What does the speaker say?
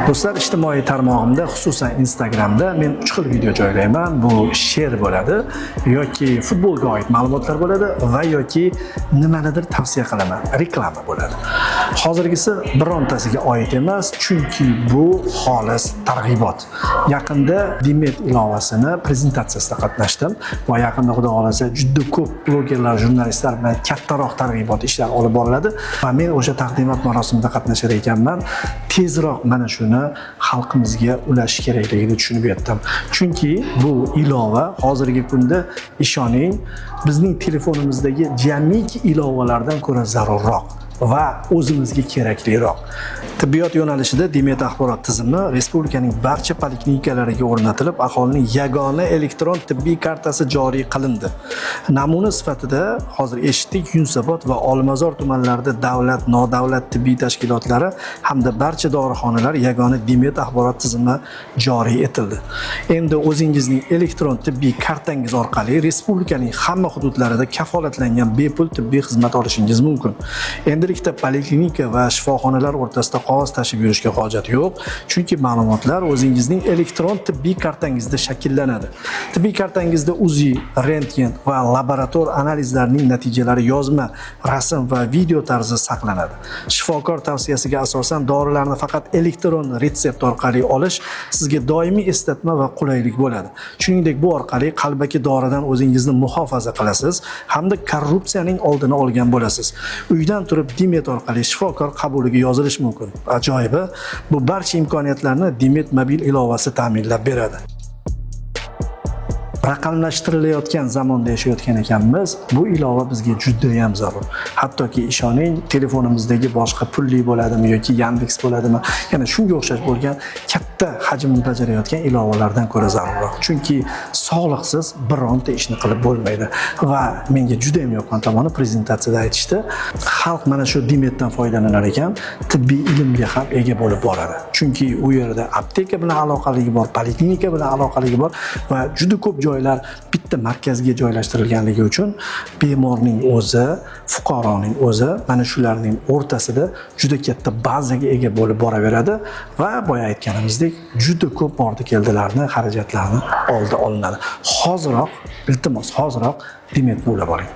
Do'stlar, ijtimoiy tarmog'imda, xususan Instagramda men uch xil video joylayman. Bu she'r bo'ladi yoki futbolga oid ma'lumotlar bo'ladi va yoki nimanidir tavsiya qilaman, reklama bo'ladi. Hozirgisi birontasiga oid emas, chunki bu xolis targ'ibot. Yaqinda Dimet ilovasini prezentatsiyasida qatnashdim va yaqinda, Xudo xohlasa, juda ko'p blogerlar, jurnalistlar bilan kattaroq targ'ibot ishlari olib boriladi va men o'sha taqdimot marosimida qatnashar ekanman, tezroq mana shuni xalqimizga ulash kerakligini tushunib yetdim. Chunki bu ilova hozirgi kunda, ishoning, bizning telefonimizdagi jamiki ilovalardan ko'ra zarurroq va o'zimizga kerakliroq. Tibbiyot yo'nalishida Dimet axborot tizimi respublikaning barcha poliklinikalariga o'rnatilib, aholining yagona elektron tibbiy kartasi joriy qilindi. Namuna sifatida hozir eshitdik, Yunusobod va Olmazor tumanlarida davlat, nodavlat tibbiy tashkilotlari hamda barcha dorixonalar yagona Dimet axborot tizimi joriy etildi. Endi o'zingizning elektron tibbiy kartangiz orqali respublikaning hamma hududlarida kafolatlangan bepul tibbiy xizmat olishingiz mumkin. Endilikda poliklinika va shifoxonalar o'rtasida qog'oz tashib yurishga hojat yo'q, chunki ma'lumotlar o'zingizning elektron tibbiy kartangizda shakllanadi. Tibbiy kartangizda UZI, rentgen va laborator analizlarining natijalari yozma, rasm va video tarzida saqlanadi. Shifokor tavsiyasiga asosan dorilarni faqat elektron retsept orqali olish sizga doimiy eslatma va qulaylik bo'ladi. Shuningdek, bu orqali qalbaki doridan o'zingizni muhofaza qilasiz hamda korrupsiyaning oldini olgan bo'lasiz. Uydan turib Dimet orqali shifokor qabuliga yozilish mumkin. Ajoyibi, bu barcha imkoniyatlarni Dimet mobil ilovasi ta'minlab beradi. Raqamlashtirilayotgan zamonda yashayotgan ekanmiz, bu ilova bizga judayam zarur. Hattoki ishoning, telefonimizdagi boshqa pulli bo'ladimi yoki Yandex bo'ladimi, yana shunga o'xshash bo'lgan katta hajmni bajarayotgan ilovalardan ko'ra zarurroq. Chunki sog'liqsiz bironta ishni qilib bo'lmaydi. Va menga juda ham yoqqan tomoni, prezentatsiyada aytishdi, xalq mana shu Dimetdan foydalanar ekan, tibbiy ilmga ham ega bo'lib boradi. Chunki u yerda apteka bilan aloqaligi bor, poliklinika bilan aloqaligi bor va juda ko'p joylar bitta markazga joylashtirilganligi uchun bemorning o'zi, fuqaroning o'zi mana shularning o'rtasida juda katta bazaga ega bo'lib boraveradi va boya aytganimizdek, juda ko'p bordi keldilarni, xarajatlarni oldi olinadi. Hoziroq, iltimos, hoziroq Dimetni ulab oling.